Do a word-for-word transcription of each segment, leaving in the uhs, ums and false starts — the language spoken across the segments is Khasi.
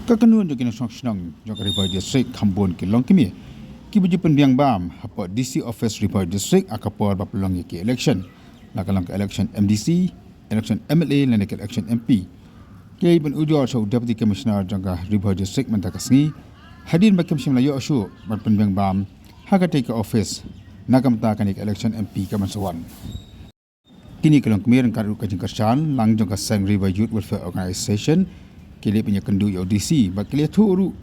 Ka kynhun jong ki nongshong shnong jong ka Ri Bhoi District kham bun ki longkmie kiba ju pynbiang bam hapoh D C Office Ri Bhoi District ha ka por ba pynlong ïa ki election, la ka long ka election M D C, election M L A lane ka election M P. Ki la ïa ban ujor sha u Deputy Commissioner jong ka Ri Bhoi District mynta ka sngi, hadien ba kim shym la ïoh shuh ban pynbiang bam ha katei ka office na ka bynta kane ka election M P ka ban sa wan. Kine ki longkmie ryngkat ruh ka jingkyrshan lang jong ka seng Ri Bhoi Youth Welfare Organisation ki la ïa pynïakynduh ïa u D C bad ki la ïathuh ruh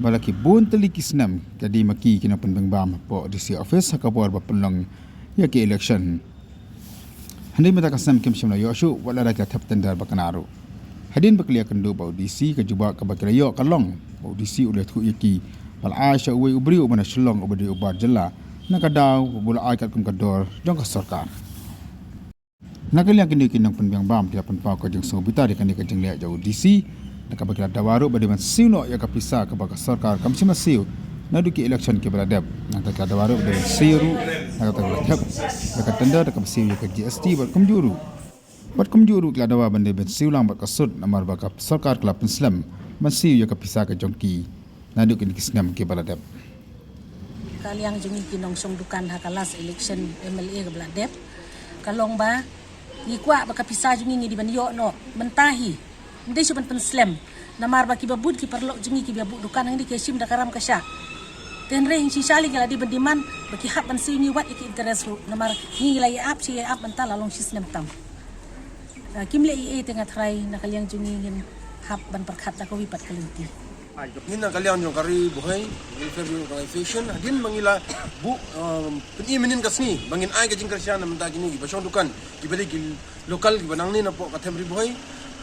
ba la ki bun tylli ki snem ka dei ma ki ki nongpynbiang bam hapoh D C office ha ka por ba pynlong ïa ki election. Hynrei mynta ka snem kim shym la ïoh shuh wat lada ki la thep tender ba kynnoh ruh. Hadien ba ki la ïakynduh bad u D C, ka jubab kaba ki la ïoh ka long ba u D C u la ïathuh ïa ki ba la ai sha uwei u briew uba na Shillong uba dei u bar jylla na ka daw ba u la ai katkum ka dor jong ka sorkar. Na ka liang kine ki nongpynbiang bam ki la pynpaw ka jingsngewbitar ïa kane ka jingleh jong u D C, na kaba ki la dawa ruh ba dei ban siew noh ïa ka pisa kaba ka sorkar kam shym la siew naduh ki election kiba la dep. Nangta ki la dawa ruh ba dei ban siew ruh na kata kaba la thep ïa ka tender da kaba siew ïa ka G S T bad kumjuh ruh, bad kumjuh ruh ki la dawa ban dei ban siew lang bad ka sut namar ba ka sorkar ka la pynslem ban siew ïa ka pisa ka jong ki naduh kine ki snem kiba la dep. Ka liang jong ngi ki nongshong dukan ha ka last election M L A kaba la dep ka long ba ngi kwah ba ka pisa jong ngi ngi dei ban ïoh noh mynta hi, ym dei shuh ban pynslem. Namar ba kiba bud ki paralok jong ngi kiba buh dukan hangne ki shim da ka ram ka shah. Te hynrei shisha lei ngi la dei ban demand ba ki hap ban siew ïa ngi wat ïa ki interest ruh namar ngi la ïa ap shi ïa ap mynta la long shi snem tam. Ah, kim leh ei ei te nga tharai na ka liang jong ngi ngin hap ban pyrkhat da kawei pat ka lynti. Ngi na ka liang jong ka Ri Bhoi Welfare Organisation, hadien ba ngi la buh, um, pyni mynnin ka sngi ba ngin ai ka jingkyrshan na mynta kine kiba shong dukan kiba dei ki local kiba nangne napoh ka them Ri Bhoi.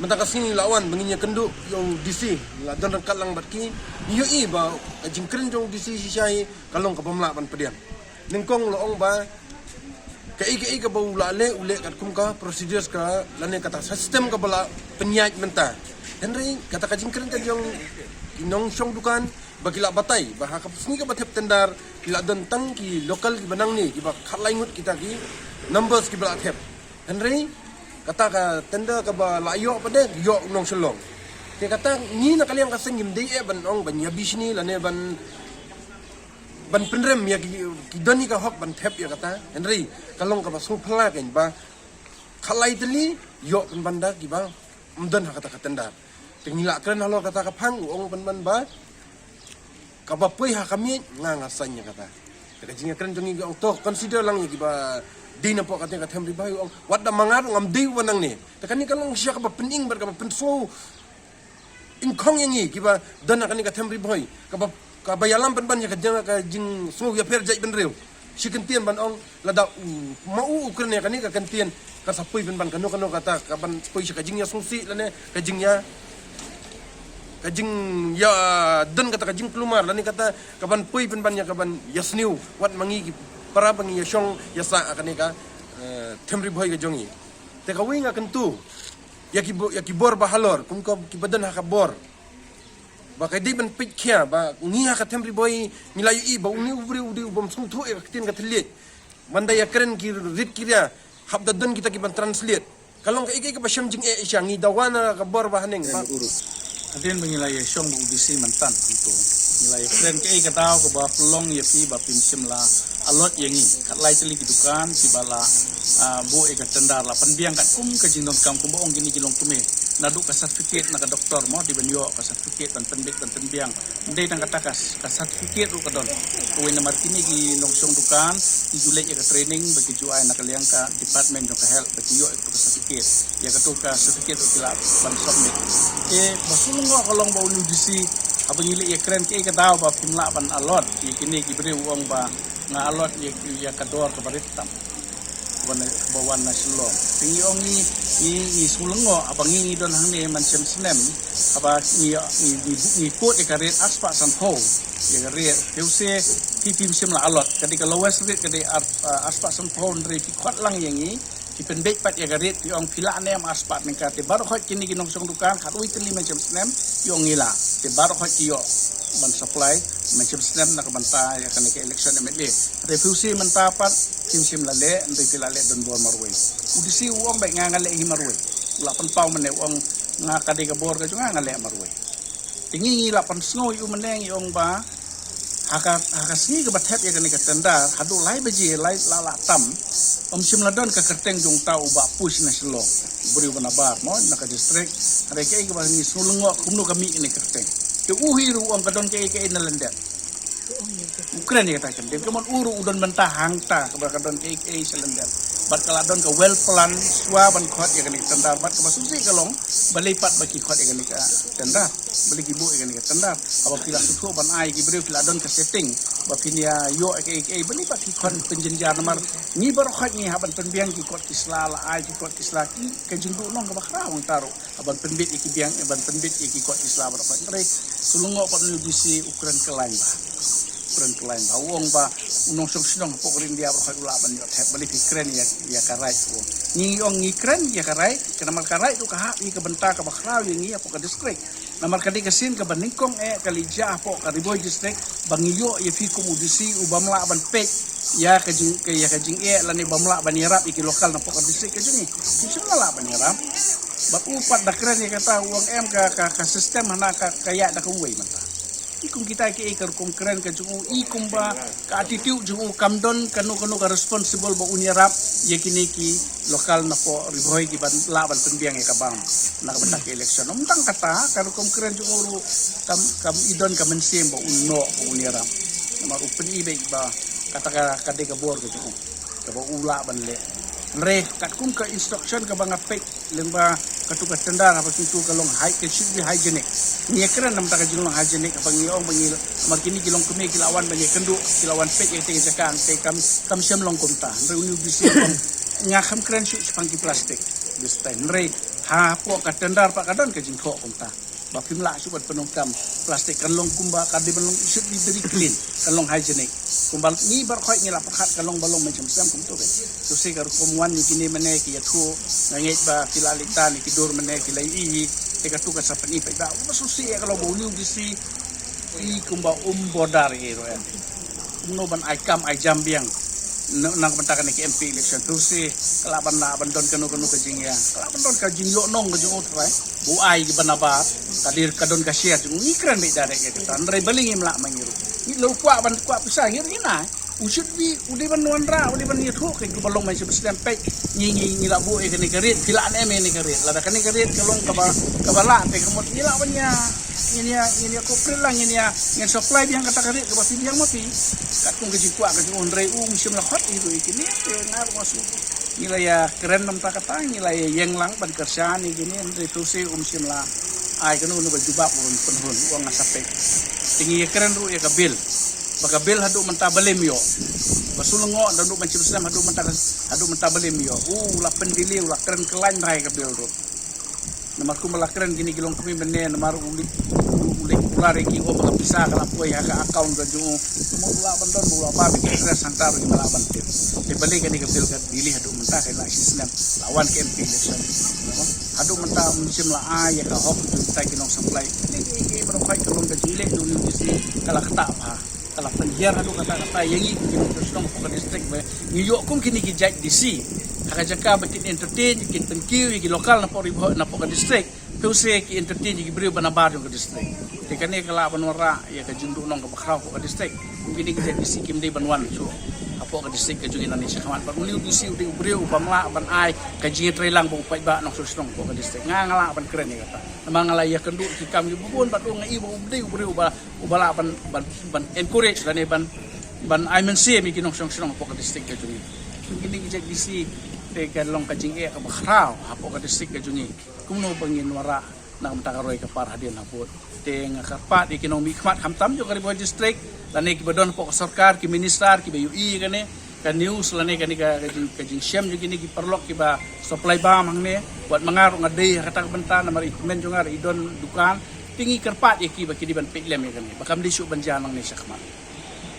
Mynta ka sngi ngi la wan ba ngin ïakynduh ïa u D C, la don ryngkat lang bad ki. Ngi ïohi ba ka jingkren jong u D C shisha hi ka long kaba ym lah ban pdiang. Nyngkong u la ong ba kaei kaei kaba u la leh u leh katkum ka procedures ka lane kata system kaba la pynïaid mynta. Hynrei kata ka jingkren ka jong ki nongshong dukan ba ki la batai ba ha ka sngi kaba thep tender ki la don tang ki local kiba nangne kiba khatlai ngut kita ki numbers kiba la thep. Hynrei kata ka tender kaba la ïoh pat de ïoh u nong Shillong. Te kata ngi na ka liang ka seng ngim dei eh ban ong ban ïa bishni lane ban ban pynrem ïa ki, ki don ïa ka hok ban thep ïa kata. Hynrei ka long kaba sngewphylla kein ba khatlai tylli ïoh pynban da kiba ym don ha kata ka tender. Te ngi la kren halor kata ka phang u ong pynban ba kaba poi ha ka miej nga nga saiñ ïa kata. Te ka jingïakren jong ngi ki ong to consider lang ïa kiba dei napoh kata ka them Ri Bhoi, u ong wat da ma nga ruh ngam dei uba nangne. Te kane ka long shisha kaba pyning bad kaba pynsngew ingkhong ïa ngi kiba don ha kane ka them Ri Bhoi kaba, kaba ïalam pynban ïa ka jing, ka jingsngew ïapher jaitbynriew. Shi kyntien ban ong lada u ma u u kren ïa kane ka kyntien ka sa poi pynban kano kano kata ka ban poi sha ka jingïasngewsih lane ka jingïa, ka jingïa don kata ka jingkulmar lane kata ka ban poi pynban ïa ka ban ïasniew wat ma ngi ki para ba ngi ïashong ïasah ha kane ka, eh, them Ri Bhoi ka jong ngi. Te kawei nga kyntu ïa ki bo-, ïa ki bor ba halor kum ka kiba don ha ka bor ba ka dei ban peit khia ba ngi ha ka them Ri Bhoi ngi la ïohi ba une u briew u dei u bym sngewthuh ïa ka ktien ka thylliej. Ban da ïakren ki rit ki ria hap da don kita ki ban translate. Ka long kaei kaei kaba shem jingeh sha ngi da wan ha ka bor ba haneng ba. Hadien ba ngi la ïashong bad u D C mynta hangto ngi la ïakren kaei ka daw kaba pynlong ïa phi ba phim shym la allot ïa ngi. Khatlai tylli ki dukan kiba la, ah, buh ïa ka tender la pynbiang katkum ka jingdonkam kumba ong kine ki longkmie. Naduh ka certificate na ka doktor mo dei ban ïoh ka certificate ban pynbeit ban pynbiang. Ym dei tang kata ka, ka certificate ruh ka don. Kawei namar kine ki nongshong dukan ki ju leit ïa ka training ba ki ju ai na ka liang ka department jong ka health ba ki ïoh ïa ka certificate. Ïa kato ka certificate ruh ki lah ban submit. Te ba shu lyngngoh ka long ba une u D C haba ngi leit ïakren kaei ka daw ba phim lah ban allot ïa kine ki briew u ong ba nga allot ïa, ïa ka dor kaba rit tam. Kaba na, kaba wan na Shillong. Te ngi ong ngi, ngi, ngi shu lyngngoh haba ngi, ngi don hangne mynshem snem. Haba ngi, ngi, ngi, ngi quote ïa ka rate arspah sanphew. Ïa ka rate phi u se phi phim shym la allot. Ka dei ka lowest rate ka dei ar, ah, arspah sanphew hynrei phi khot lang ïa ngi. Phi pynbeit pat ïa ka rate phi ong phi lah ne em arspah tyngka te baroh khoit kine ki nongshong dukan khatwei tylli mynshem snem ïoh ngi lah. Te baroh khoit ki ïoh ban supply mynshem snem na ka bynta ïa kane ka election M L A. Hynrei phi u se mynta pat phim shym la leh hynrei phi la leh don bor marwei. U D C u ong ba nga nga leh hi marwei. U la pynpaw mynne u ong nga ka dei ka bor ka jong nga nga leh marwei. Te ngi ngi la pynsngew ïa u mynne ngi ong ba ha ka, ha ka sngi kaba thep ïa kane ka tender haduh lai baje lai la la tam, ym shym la don ka kyrteng jong uta u Bah Push na Shillong, u briew ba nabar mo na ka district. Hynrei kaei kaba ngi sngew lyngngoh kumno ka mih kane ka kyrteng. Te u hi ruh u ong ka don kaei kaei na lyndet. U kren ïa kata ka dei ka mon u ruh u don bynta hangta kaba ka don kaei kaei sha lyndet. Bad ka la don ka well plan shuwa ban khot ïa kane ka tender bad kaba sngewsih ka long balei pat ba ki khot ïa kane ka tender. Balei ki buh ïa kane ka tender. Haba phi la sngewthuh ban ai ki briew phi la don ka setting ba phin ïa ïoh ïa kaei kaei balei pat ki khot pynjynjar namar ngi baroh khoit ngi hap ban pynbiang ki kot ki sla la ai ki kot ki sla ki ka jingduh nong kaba khraw hangta ruh. Ban pynbit ïa ki biang, ban pynbit ïa ki kot ki sla baroh. Hynrei shu lyngngoh pat une u D C u kren kyllaiñ bha. U kren kyllaiñ bha. U ong ba u nongshong shnong hapoh ka ri India baroh u lah ban ïoh thep. Balei phi kren ïa, ïa ka right u ong. Ngi ong ngi kren ïa ka right, ka namar ka right ruh ka hap ïa ka bynta kaba khraw ïa ngi hapoh ka district. Namar ka dei ka sien kaba nyngkong eh ka leit jia hapoh ka Ri Bhoi district ba ngi ïoh ïa phi kum u D C u bym lah ban peit ïa ka jing, ka, ïa ka jingeh lane bym lah ban ïarap ïa ki local na hapoh ka district ka jong ngi. Phi shu lah ban ïarap. Bad u pat da kren ïa kata u ong em ka, ka, ka system hana ka, ka ïaid da kawei mynta. I kum kita kiei ka rukom kren ka jong u, i kumba ka attitude jong u kam don kano kano ka responsible ba un ïarap ïa kine ki local na hapoh Ri Bhoi ki ban lah ban pynbiang ïa ka bam na ka bynta ka election. Ym tang kata ka rukom kren jong u ruh kam, kam i don ka mynsiem ba un noh ba un ïarap. Namar u pyni beit ba kata ka, ka dei ka bor ka jong u. Kaba u lah ban leh. Hynrei katkum ka instruction kaba nga peit lyngba katu ka tender haba kyntu ka long hy-, ka should be hygienic. Ngi ïa kren namar ka jinglong hygienic haba ngi ong ba ngi namar kine ki longkmie ki la wan ba ngi kynduh ki la wan peit ïa kata ka jaka hangtei kam, kam shym long kumta. Hynrei une u D C nga kham kren shuh shaphang ki plastik this time. Hynrei hapoh ka tender pat ka don ka jingthoh kumta. Ba phim lah shuh ban pyndonkam plastik kan long kumba ka dei ban long should be very clean, kan long hygienic. Kumba ngi baroh khoit ngi la pyrkhat kan long ba long mynshem sem kumto beit. To se ka rukom wan ïa kine mynne ki ïathuh nga ngeit ba ki la leit tan ïa ki dur mynne ki la ïohi te katu ka sa pyni peit ba u ba sngewsih ïa ka long ba une u D C i kumba um border ïa ruh em. Kumno ban ai kam ai jam biang. Na, na ka bynta kane ka M P election tu si ka lah ban lah ban don kano kano ka jingïa. Ka lah ban don ka jingïoh nong ka jong u trai. Bu ai ki ban nabar ka dir ka don ka share jong u ngi kren beit direct ïa kata. Hynrei balei ngim lah ma ngi ruh. Ngi la kwah ban kwah pisa ngi ruh ngi nai. U should be u dei ban wanrah u dei ban ïathuh ka jong u ba long mynshem slem peit. Ngi ngi ngi la buh ïa kane ka rit phi lah ne em ïa kane ka rit. Lada kane ka rit ka long kaba kaba lah te ka mut ngi lah ban ïa Ngin ïa, ngin ïa cooperate lang, ngin ïa, ngin supply biang kata ka rit kaba phi biang ma phi. Katkum ka jingkwah ka jong u hynrei um shym la khot ïa kine, te nga ruh nga sngew. Ngi la ïa kren namar kata, ngi la ïa ïeng lang ban kyrshan ïa kine, hynrei to se um shym la ai kano kano ka jubab ban pynhun, u ong nga sa peit. Te ngi ïa kren ruh ïa ka bill. Ba ka bill haduh mynta balei ym ïoh. Ba shu lyngngoh da haduh ban shim snem haduh mynta, haduh mynta balei ym ïoh. U la pyndelay, u la kren kyllaiñ bha ïa ka bill ruh. Namar kumba la kren kine ki longkmie mynne namar u leit, u leit kular ïa ki, oh, ba ka pisa ka la poi ha ka account ka jong u. Namar u lah ban don ba u la bam ïa ka address hangta ruh ki ba lah ban tip. Te balei kane ka bill ka delay haduh mynta, ka la shisnem la wan ka M P election. Haduh mynta um shym la ai ïa ka hok jong kita ki nong supply. Kine ki, ki baroh khoit ka long ka jingleh jong u D C ka la ktah bha. Ka la pynhiar haduh katta katta ïa ngi ki nongshong shnong hapoh ka district ba ngi ïoh kum kine ki jait D C ha ka jaka ba kin entertain, kin pynkiew ïa ki local napoh Ri Bhoi, napoh ka district. Phi u se ki entertain ïa ki briew ba nabar jong ka district. Te kane ka lah ban wanrah ïa ka jingduh nong kaba khraw hapoh ka district. Kum kine ki jait D C kim dei ban wan shuh hapoh ka district ka jong ngi nangne shakhmat. Bad une u D C u dei u briew u bym lah ban ai ka jingïatreilang ba u paidbah nongshong shnong hapoh ka district. Nga nga lah ban kren ïa kata. Namar nga la ïakynduh ki kam kiba bun bad u nga i ba u dei u briew uba, uba lah ban, ban, ban encourage lane ban, ban ai mynsiem ïa ki nongshong shnong hapoh ka district ka jong ngi. Kine ki jait D C te ka long ka jingeh kaba khraw hapoh ka district ka jong ngi. Kumno ba ngin wanrah na ka bynta ka roi ka par hadien habud. Te nga kyrpad ïa ki nongmihkhmat khamtam jong ka Ri Bhoi District lane kiba don hapoh ka sorkar, ki minister kiba ïohi ïa kane ka news lane kane ka, ka jing, ka jingshem jong kine ki paralok kiba supply bam hangne. Wat ma nga ruh nga dei ha kata ka bynta namar i kmen jong nga ruh i don dukan. Te ngi kyrpad ïa ki ba ki dei ban peit lem ïa kane ba kam dei shuh ban jia nangne shakhmat.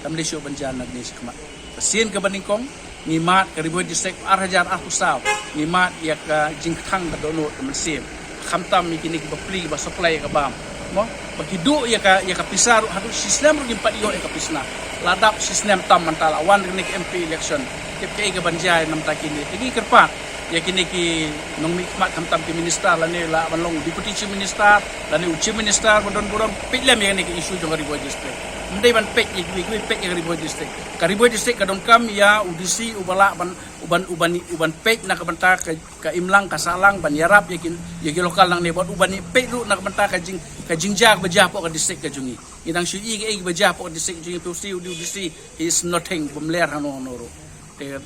Kam dei shuh ban jia nangne shakhmat. Ka sien kaba nyngkong ngi mad ka Ri Bhoi District ar hajar arphew saw ngi mad ïa ka jingkthang ka dohnud ka mynsiem. Khamtam ïa kine kiba pli kiba supply ïa ka bam. Mo, ba ki duh ïa ka, ïa ka pisa ruh haduh shisnem ruh ngim pat ïoh ïa ka pisa. La dap shisnem tam mynta la wan kane ka M P election. Tip kaei ka ban jia na ka bynta kine. Te ngi kyrpad ïa kine ki nongmihkhmat, khamtam ki minister lane lah ban long Deputy Chief Minister lane u Chief Minister ba don burom, peit lem ïa kine ki issue jong ka Ri Bhoi District. Ym dei ban peit ïa kiwei kiwei, peit ïa ka Ri Bhoi District. Ka Ri Bhoi District ka donkam ïa u D C uba lah ban, uban, uban, uban peit na ka bynta ka, ka imlang ka sahlang, ban ïarap ïa ki, ïa ki local nangne, bad uban peit ruh na ka bynta ka jing, ka jingjia ba jia hapoh ka district ka jong ngi. Ngi dang shu ïohi ïa kiba jia hapoh ka district jong ngi, phi ïohi u D C, he is nothing, bym ler hano hano ruh. Te